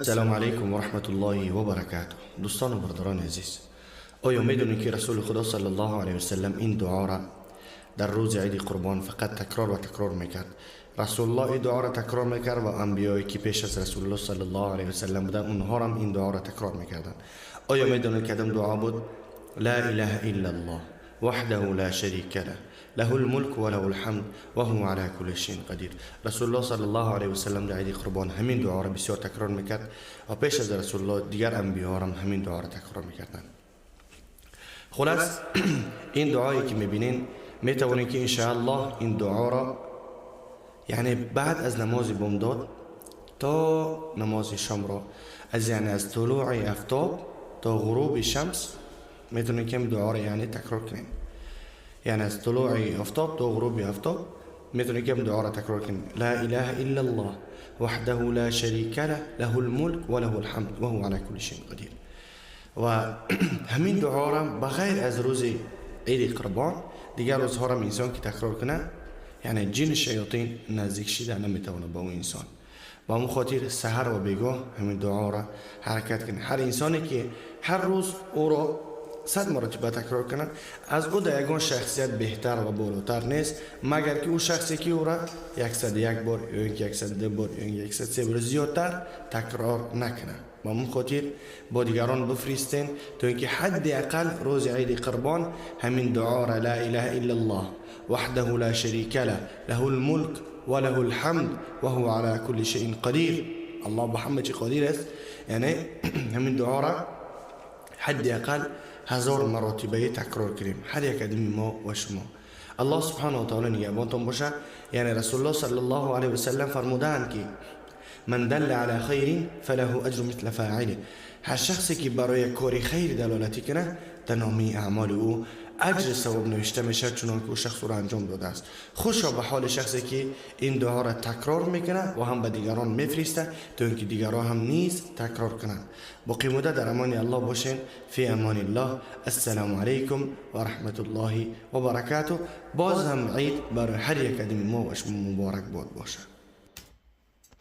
السلام علیکم و رحمت الله و برکاته. دوستان و برادران عزیز، آیا میدونید که رسول خدا صلی الله علیه وسلم این دعا را در روز عید قربان فقط تکرار و تکرار میکرد؟ رسول الله این دعا را تکرار میکرد و انبیایی که پیش از رسول الله صلی الله علیه وسلم بودن، اونها هم این دعا را تکرار میکردن. آیا میدونید کدام دعا بود؟ لا اله الا الله وحده لا شریک له، له الملك وله الحمد وهو على كل شيء قدیر. رسول الله صلی الله علیه وسلم در عید قربان همین دعا را بسیار تکرار میکرد و پیش از رسول الله دیگر انبیا هم همین دعا را تکرار میکردن. خلاص، این دعایی که میبینین، میتوانید که انشاءالله این دعا را یعنی بعد از نماز بامداد تا نماز شام را از یعنی از طلوع افتاب تا غروب شمس میتونید که دعا را یعنی تکرار کنیم. یعنی از طلوع آفتاب تا غروب آفتاب میتونید که دعا را تکرار کنیم. لا اله الا الله وحده لا شریک له، له الملك وله الحمد وهو على كل شيء قدیر. و همین دعا را بغیر از روز عید قربان دیگر روزها را انسان که تکرار کنه، یعنی جن شیاطین نزدیک شده نمیتونه با اون انسان. با اون خاطر سحر و بیگاه همین دعا را حرکت کنه. هر انسانی که هر روز او را 100 مرتبه تکرار کنه، از او در یگان شخصیت بهتر و بالاتر نیست، مگر که او شخصی که او را 101 بار یا اینکه 102 بار یا اینکه 103 بار زیادتر تکرار نکنه. با اون خاطر با دیگران بفرستین تا اینکه حداقل روز عید قربان همین دعا را، لا اله الا الله وحده لا شریک له، له الملك وله الحمد وهو على كل شيء قدیر، الله به همه چی قدیر است، یعنی همین دعا را حداقل 1000 مراتبه تکرار کنیم، هر یک ادمی ما و شما. الله سبحانه و تعالی نگهبانتون باشه. یعنی رسول الله صلی الله علیه وسلم فرمودند که من دل على خیر فله اجر مثل فاعله. هر شخصی که برای کار خیر دلالتی کنه، در نامه اعمال او اجر ثواب نوشته میشه، چنان که او شخص او را انجام داده است. خوشا به حال شخصی که این دعا را تکرار میکنه و هم به دیگران میفرسته تا اینکه دیگران هم نیز تکرار کنند. باقی مونده در امان الله باشین. فی امان الله. السلام علیکم و رحمت الله و برکاته. باز هم عید برای هر یک ادمی ما و شما مبارک باد باشه.